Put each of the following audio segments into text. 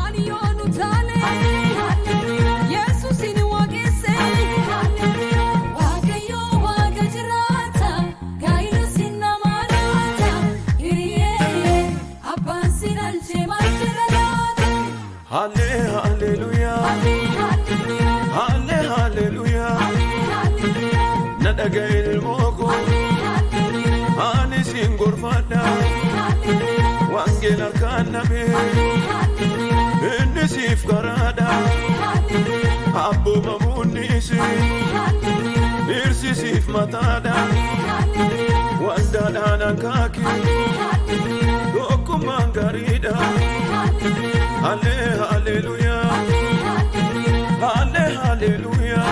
Ani yoonu taane Yesuusin waaqesse. Waaqayyo waaqa jiraata gaa'ela sinna maalaata hiriyyee abbaan si dhalchee maal jedha laata. Halle hallelujah. Halle hallelujah. Na dhaga'i ilmoo koo, ani siin gorfadha. Wangeela harkaan nabee, inni siif karaadha. Abboomamuun dhiisi, dhirsi siif mataadha. Waldaadhaan akaaki, tokkummaan gaariidha. Halle hallelujah. Halle hallelujah.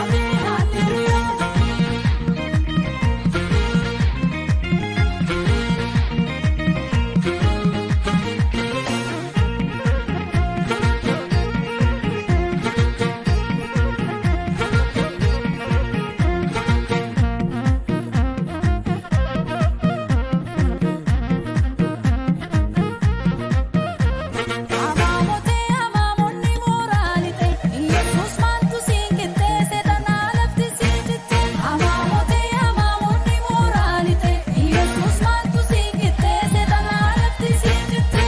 Amaamotee amaamonni mooraalite Yesuus maaltu siin qixxeesse tanaa lafti siin jitte. Amaamotee amaamonni mooraalite Yesuus maaltu siin qixxeesse tanaa lafti siin jitte.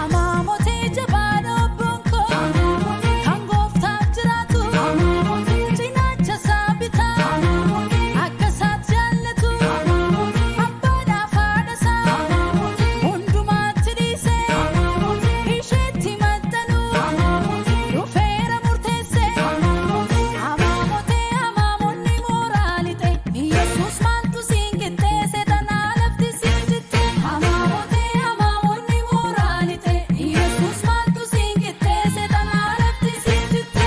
Amaamotee jabaa obboon koo kan gooftaaf jiraatu cinaacha isaa bitaa akka isaatti jaallatu abbaadhaaf haadha isaa hundumaatti dhiisee isheetti maxxanu dhufeera murteesse. Amaamotee amaamonni mooraalite Yesuus maaltu siin qixxeesse tanaa lafti siin jitte. Amaamotee amaamonni mooraalite Yesuus maaltu siin qixxeesse tanaa lafti siin jitte.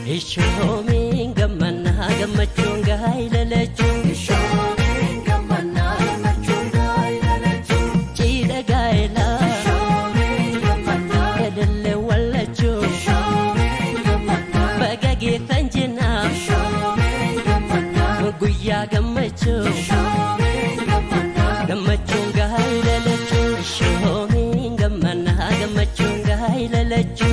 Ishoomiin gammannaa gammachuun gaa'ela lachuu. Cidha gaa'elaa elellee wallachuu. Baga geeffan jennaa guyyaa gammachuu. Gammachuun gaa'ela lachuu. Ishoomiin gammannaa gammachuun gaa'ela lachuu.